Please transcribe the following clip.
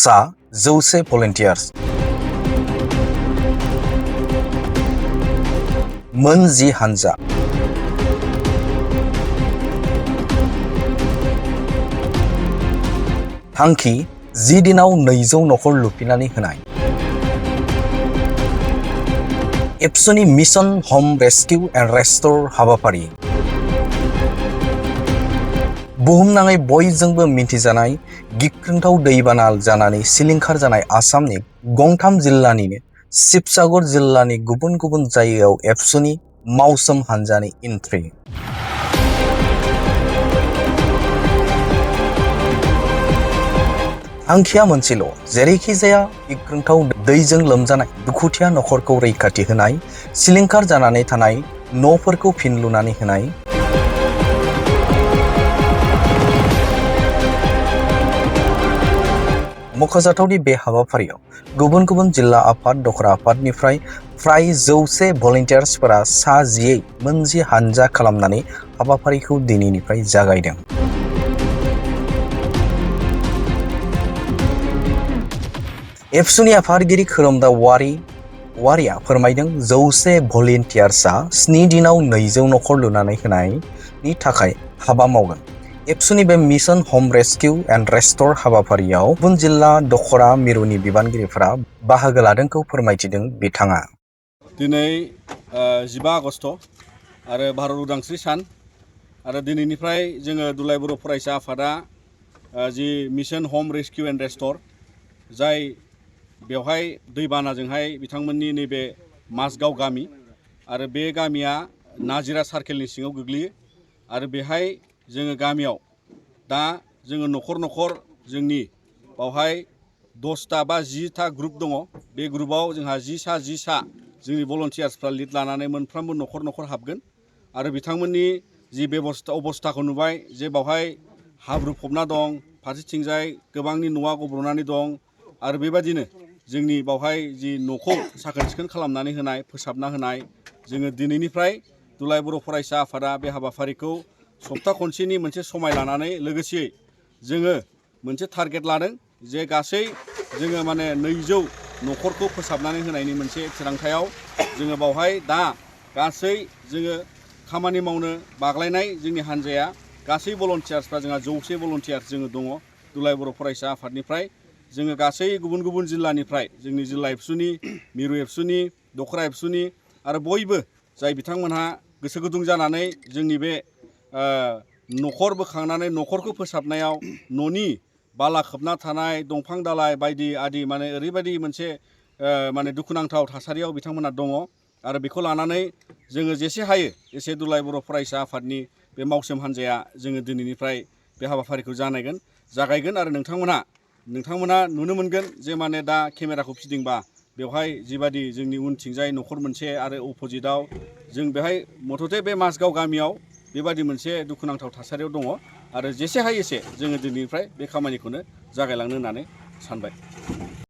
सा 100 भलन्टियार्स मोन 10 हानजा थांखि 10 दिनाव 200 नखर लुफिनानै होनाय एबसुनि मिशन होम रेस्किउ एन्ड रेस्टोर हाबाफारि बुहुमनाङै बयजोंबो मिन्थिजानाय गिख्रंथाव दैबाना जानानै सिलिंखार जानाय आसामनि गंथाम जिल्लानिनो शिबसागर जिल्लानि गुबुन गुबुन जायगायाव एबसुनि मावसोम हानजानि एन्ट्रि थांखिया मोनसेल' जेरैखि जाया गिख्रंथाव दैजों लोमजानाय दुखुथिया नखरखौ रैखाथि होनाय सिलिंखार जानानै थानाय न'फोरखौ फिन लुनानै होनाय मख'जाथावदि बे हाबाफारियाव गुबुन गुबुन जिल्ला आफाद दखरा आफादनिफ्राय फ्राय 100 भलन्टियार्सफोरा सा 10 मोन 10 हानजा खालामनानै हाबाफारिखौ दिनैनिफ्राय जागायदों। एबसुनि आफादगिरि खोरोमदाव वारिया फोरमायदों 100 भलन्टियार्सआ 7 दिनाव 200 नखर लुनानै होनायनि थाखाय हाबा मावगोन। एबसुनि बे मिशन होम रेस्किउ एन्ड रेस्टोर हाबाफारियाव गुबुन जिल्ला दखरा मिरुनि बिबानगिरिफोरा बाहागो लादोंखौ फोरमायथिदों बिथाङा। दिनै 15 आगस्ट आरो भारत उदांस्रि सान आरो दिनैनिफ्राय जोङो दुलाराय बर' फरायसा आफादा जि मिशन होम रेस्किउ एन्ड रेस्टोर जाय बेवहाय दैबानाजोंहाय बिथांमोननि नैबे माजगाव गामि आरो बे गामिया नाजिरा सार्केलनि सिङाव गोग्लैयो आरो बेहाय जोङो गामियाव दा जोङो नखर नखर जोंनि बावहाय 10टा बा 10टा ग्रुप दङ बे ग्रुपाव जोंहा 10 सा जोंनि भलन्टियार्सफ्रा लिड लानानै मोनफ्रोमबो नखर नखर हाबगोन आरो बिथांमोननि जि अबस्थाखौ नुबाय जे बावहाय हाब्रु फबना दं फारसेथिंजाय गोबांनि न'आ गब्र'नानै दं आरो बेबादिनो जोंनि बावहाय जि न'खौ साखोन सिखोन खालामनानै होनाय फोसाबना होनाय जोङो दिनैनिफ्राय दुलाराय बर' फरायसा आफादा बे हाबाफारिखौ सप्ता खनसेनि मोनसे समाय लानानै लोगोसेयै जोङो मोनसे टारगेट लादों जे गासै जोङो माने 200 नखरखौ फोसाबनानै होनायनि मोनसे थिरांथायाव जोङो बावहाय दा गासै जोङो खामानि मावनो बाग्लायनाय जोंनि हान्जाया गासै भलन्टियार्सफ्रा जोंहा 100 भलन्टियार्स जोङो दङ दुलाराय बर' फरायसा आफादनिफ्राय जोङो गासै गुबुन गुबुन जिल्लानिफ्राय जोंनि जिल्ला एबसुनि मिरु एबसुनि दखरा एबसुनि आरो बयबो जाय बिथांमोनहा गोसो गुदुं जानानै जोंनि बे नखर बोखांनानै नखरखौ फोसाबनायाव न'नि बाला खोबना थानाय दंफां दालाइ बायदि आदि माने ओरैबायदि मोनसे माने दुखुनांथाव थासारियाव बिथांमोना दङ आरो बेखौ लानानै जोङो जेसे हायो एसे दुलाराय बर' फरायसा आफादनि बे मावसोम हान्जाया जोङो दिनैनिफ्राय बे हाबाफारिखौ जागायगोन आरो नोंथांमोना नुनो मोनगोन जे माने दा केमेराखौ फिदिंबा बेवहाय जिबादि जोंनि उनथिंजाय नखर मोनसे आरो अपोजिटआव जों बेहाय मथथे बे माजगाव गामियाव बेबादि मोनसे दुखुनांथाव थासारियाव दङ आरो जेसे हायो एसे जोङो दिनैनिफ्राय बे खामानिखौनो जागायलांनो होननानै सानबाय।